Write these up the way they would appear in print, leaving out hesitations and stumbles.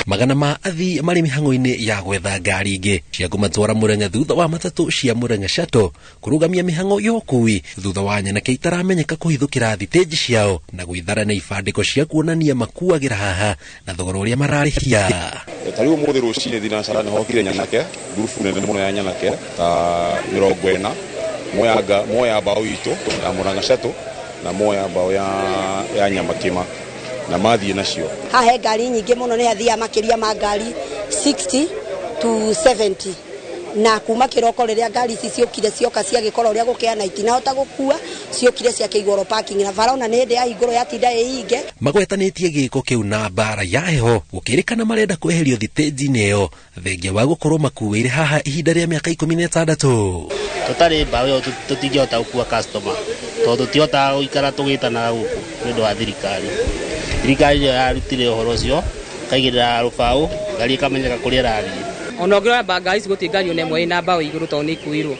Magana ma athii marĩ mĩhang'o-inĩ ya gwetha ngari ingĩ cia kũmatwara Murang'a thutha wa matatũ cia Murang'a Shuttle kũrũgamia mĩhang'o ya ũkui thutha wa nyanake itaramenyeka kũhithũkĩra thitĩnji ciao na gwĩthara na ibandĩko cia kuonania makuagĩra haha na thogora ũrĩa mararĩhia. Ta rĩu ũmũthĩ rũcinĩ thinacara nĩ hokire nyanake, ngurubu nene mũno ya nyanake ta 40, moya mbaũ itũ ya Murang'a Shuttle na moya mbaũ ya Nyamakima na mathiĩ nacio. Haha he ngari nyingĩ mũno, nĩ hathiaga makĩria ma ngari 60 to 70, na kuma kĩroko rĩrĩa ngari ici ciũkire, cioka ciagĩkora ũrĩa gũkĩana itinahota gũkua, ciũkire ciakĩigwo parking na bara ona nĩ hĩndĩ yahingũrwo yatinda ĩhinge. Magwetanĩtie gĩko kĩu na mbara ya heho, gũkĩrĩkana marenda kweherio thitĩnji-inĩ ĩyo thengia wa gũkorwo makuĩire haha ihinda rĩa mĩaka 16. Tũtarĩ mbaũ ĩyo tũtingĩhota gũkua customer tondũ tũtihotaga gũikara tũgĩtanaga gũkũ nĩ ũndũ wa thirikari. Thirikari nĩyo yarutire ũhoro ũcio, kaigĩrĩra rũbaũ ngari ĩkamenyeka kũrĩa ĩrathiĩ. Ona ũngĩrora ngari ici, gũtirĩ ngari ona ĩmwe ĩna mbaũ igũrũ tondũ nĩ ikuirwo.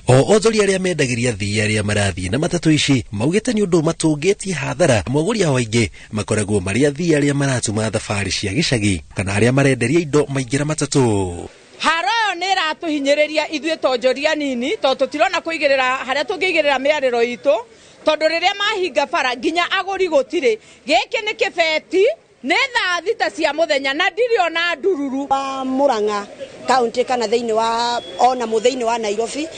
O onjoria arĩa mendagĩria athii arĩa marathiĩ na matatũ ici maugĩte nĩ ũndũ matũngĩtie hathara. Mwagũri ao aingĩ makoragwo marĩ athii arĩa maratuma thabarĩ cia gĩcagi kana arĩa marenderia indo maingĩra matatũ. Haro ĩyo nĩ ĩratũhinyĩrĩria ithuĩ tonjoria nini, tondũ tũtirona kũigĩrĩra harĩa tũngĩigĩrĩra mĩarĩro itũ, tondũ rĩrĩa mahinga bara nginya agũri gũtirĩ. Gĩkĩ nĩ kĩbeti, nĩ thaa 6 cia mũthenya na ndirĩ ona ndururu. Wa Murang'a kaunti kana thĩinĩ wa ona mũthĩinĩ wa Nairobi,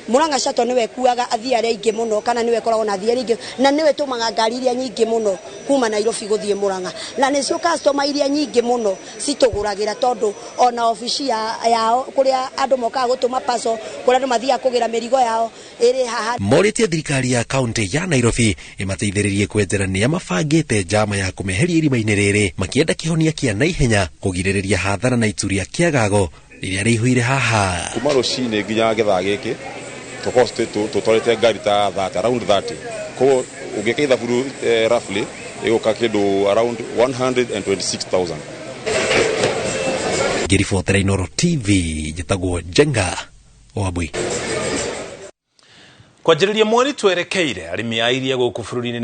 Murang'a Shuttle nĩwe ĩkuaga athii arĩa aingĩ mũno, kana nĩwe ĩkoragwo na athii arĩa aingĩ na nĩwe ĩtũmaga ngari iria nyingĩ mũno kuma Nairobi gũthiĩ Murang'a, na nĩcio customer iria nyingĩ mũno citũgũragĩra, tondũ ona obici yao kũrĩa andũ mokaga gũtũma parcel, kũrĩa andũ mathiaga kũgĩra mĩrigo yao, ĩrĩ haha. Morĩtie thirikari ya kaunti ya Nairobi ĩmateithĩrĩrie kwenjera nĩa mabangĩte njama ya kũmeheria irima-inĩ rĩrĩ, makĩenda kĩhonia kĩa naihenya kũgirĩrĩria hathara na ituria kĩagago rĩrĩa rĩihũire haha. Kuma rũcinĩ nginya gĩthaa gĩkĩ tũkorwo tũtwarĩte ngari ta 30, around 30. Koguo ũngĩka ithabu, roughly ĩgũka kĩndũ around 126,000. Ngĩribotera Inooro TV, njĩtagwo Njenga Wambui. Kwanjĩrĩria mweri twerekeire, arĩmi a iria gũkũ bũrũri-inĩ